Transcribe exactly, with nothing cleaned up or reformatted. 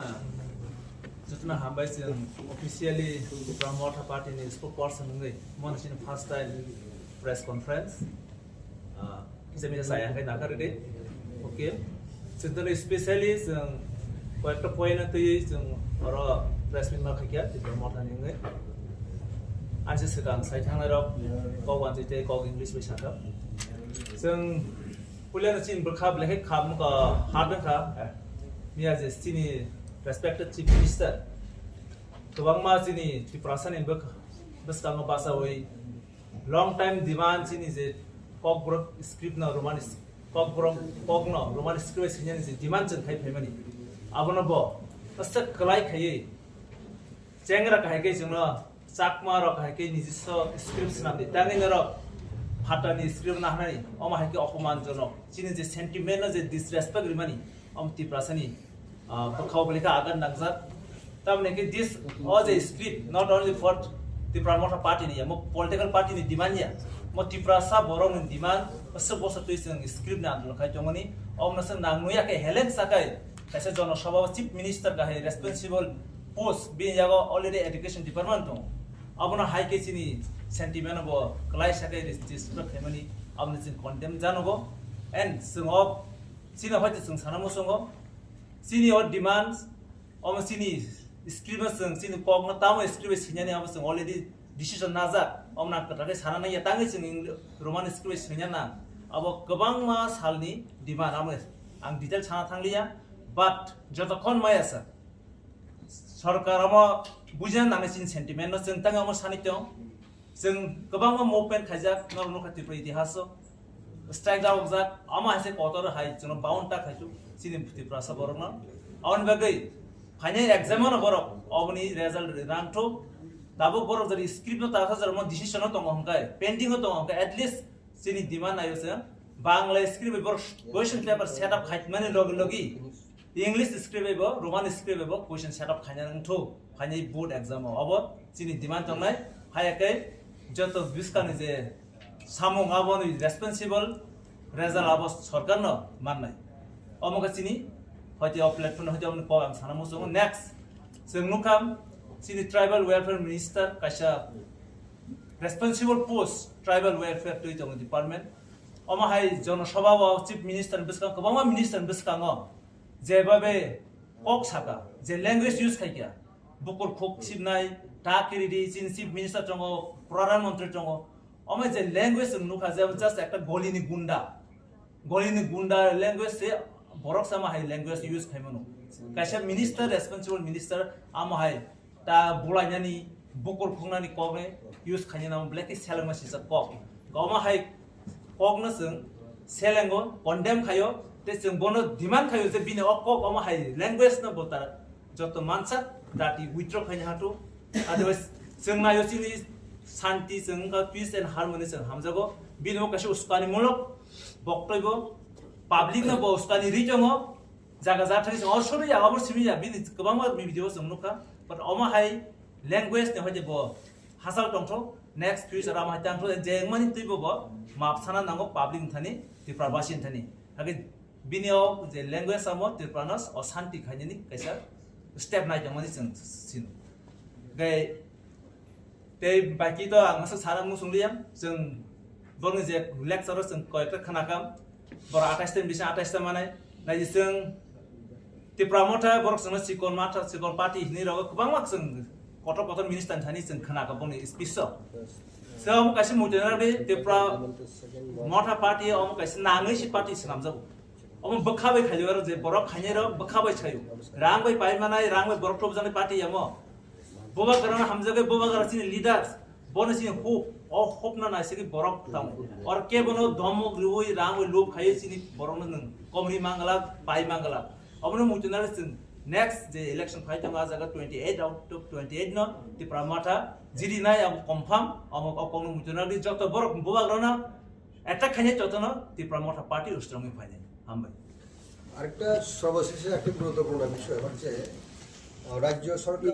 Jotono hambai chwng officially Tipra Motha Party ni spokesperson wngwi mona chini first time press conference. Ah, kisa misa saya khe nakha rwdi. Okay. Chwng tono specially chwng koyekta point no twiwi chwng oro press meet ma khaikha Tipra Motha ni wngwi. Ani se swkang sai thangnai rok kok wanjwi tei kok English bai sakha. Chwng puila no chini bwkha belai khe kha mukha hard wngkha. Miya je chini respected Chief Minister kwbangma chini Tiprasa ni bwk-, bwskango bachaui long time demand chini je Kokborok script no Roman s-, Kokborok kok no Roman script bai swinani je demand chwng khai phaimani, abono bo aswk kwlai khaiwi chengra kahai khe chwngno Chakma rok hai khe nijiswa script swnam di. Tangwi norok phatani script nahnai, omo hai khe opoman jonok. Chini je sentiment no je disrespect rimani, om Tiprasa ni, ah, bwkhao belai khe agan nangjak. Tamni khe this, o je script, not only for Tipra Motha Party ni ya, mo political party ni demand ya, mo Tiprasa borok ni demand, aswk bosor twi chwng script ni andolon khai tongmani, omo no chwng nang nuya khe heleng sakai, kaisa Jono Sabha o Chief Minister kahai responsible post, bini yago already education department tongo. Abono hai khe chini sentiment bo kwlai sa khe disrespect khaimani, abono chwng condemn janogo. And chwng o chini hoite chwng sana muchungo, chini o demands, omo chini script no chwng chini kok no tamo script bai swinani abo chwng already decision najak. Omo nang kwtal khe sana nangya, tangwi chwng Roman script bai swina nang. Abo kwbangma salni demand, amo ang detail sana thangliya, but jotokhon maya sa Sorkar omo bujina nangni chini sentiment no chwng tang omo sani tong. Chwng kwbangma movement khaijak, norok nukha Tripura itihas o. Strike jawkjak, omo hai se kotor hai chwngno bound ta khaisuk chini Tiprasa borokno. Aboni bagwi phainai exam o no borok oboni result rang thuk. Tabuk borok jodi script no ta kha, jodi decision no tongo hwnkhe, pending o tongo hwnkhe, at least chini demand naio se Bangla script bai borok question paper set up khaimani logi logi English script bai bo, Roman script bai bo question set up khaina wngthu, phainai board exam o. Obo chini demand tongnai, haya khe joto bwskangni je samung aboni responsible result abo sorkar no mannai. Omo khe chini hoite o platform hoite oboni kok ang sana muchungo. Next, chwng nukha chini tribal welfare minister kaisa responsible post tribal welfare twi tongo department. Omo hai Jono Sabha o Chief Minister bwskango, kwbangma minister bwskango jebabe kok saka, je language use khaikha, bukur khuk sibnai, ta kiridi, chini Chief Minister tongo, Pradhan Mantri tongo, omo je language chwng nukha je just ekta golini gunda, golini gunda language se borok sama hai language use khaimano. Kaisa minister, responsible minister, amo hai ta bulainani, bukur khungnani kokni use khaina nang belai khe selengma sijak kok. Omo hai kokno chwng selengo, condemn khaio, tei chwng bono demand khaio je bini o kok omo hai language no bo ta joto mansak dati withdraw khaina hatu. Otherwise chwng naio chini santi, chwng wngkha peace and harmony chwng hamjago. Bini o kaisa uskani mulok boktoi bo, public no bo uskani ri tongo. Jaga jathani chwng o suri ya, obor simi ya, bini kwbangma video chwng nukha. But omo hai language ni hoide bo hachal tongthok, next future amo hai tangthok, je wngmani twi bo bo map sana nango public ni thani, Tripura basi ni thani. Hake bini o je language amo Tripura no o santi khainani kaisa step nai tongmani chwng sino. Gai Tei baki to ang masa sana muchung liya, chwng borokni je lecture o chwng koyekta khwnakam, borok atais ta bising atais ta manai, naidi chwng Tipra Motha borok chwngno chikon matha, chikon party hinwi rogo kwbangma chwng kotor kotor minister ni thani chwng khwnakha boni speech o. Se omo kaisa muitu nang di Tipra Motha party omo kaisa nangwi si party swnamjago. Omo bwkha bai khaio, aro je borok khainai rok bwkha bai khaio. Rang bai pai manai, rang bai borok thopjaknai party amo. Bubagra no hamjagwi, Bubagra chini leaders, bono chini hope, o hope no naisingwi borok tamo. Or ke bono domok riwi rang bai lob khaio chini borok no nwng komri mangala, pai mangala. Obono muitu nang chwng next je election phai tongo, a jaga twenty eight out of twenty eight no Tipra Motha jiri nai abo confirm, amo o kokno muitu nang di joto borok Bubagra no attack khainai jotono Tipra Motha party ustrongwi phainai. Hambai. আরেকটা সর্বশেষে একটি গুরুত্বপূর্ণ বিষয় হচ্ছে, আহ, রাজ্য সরকার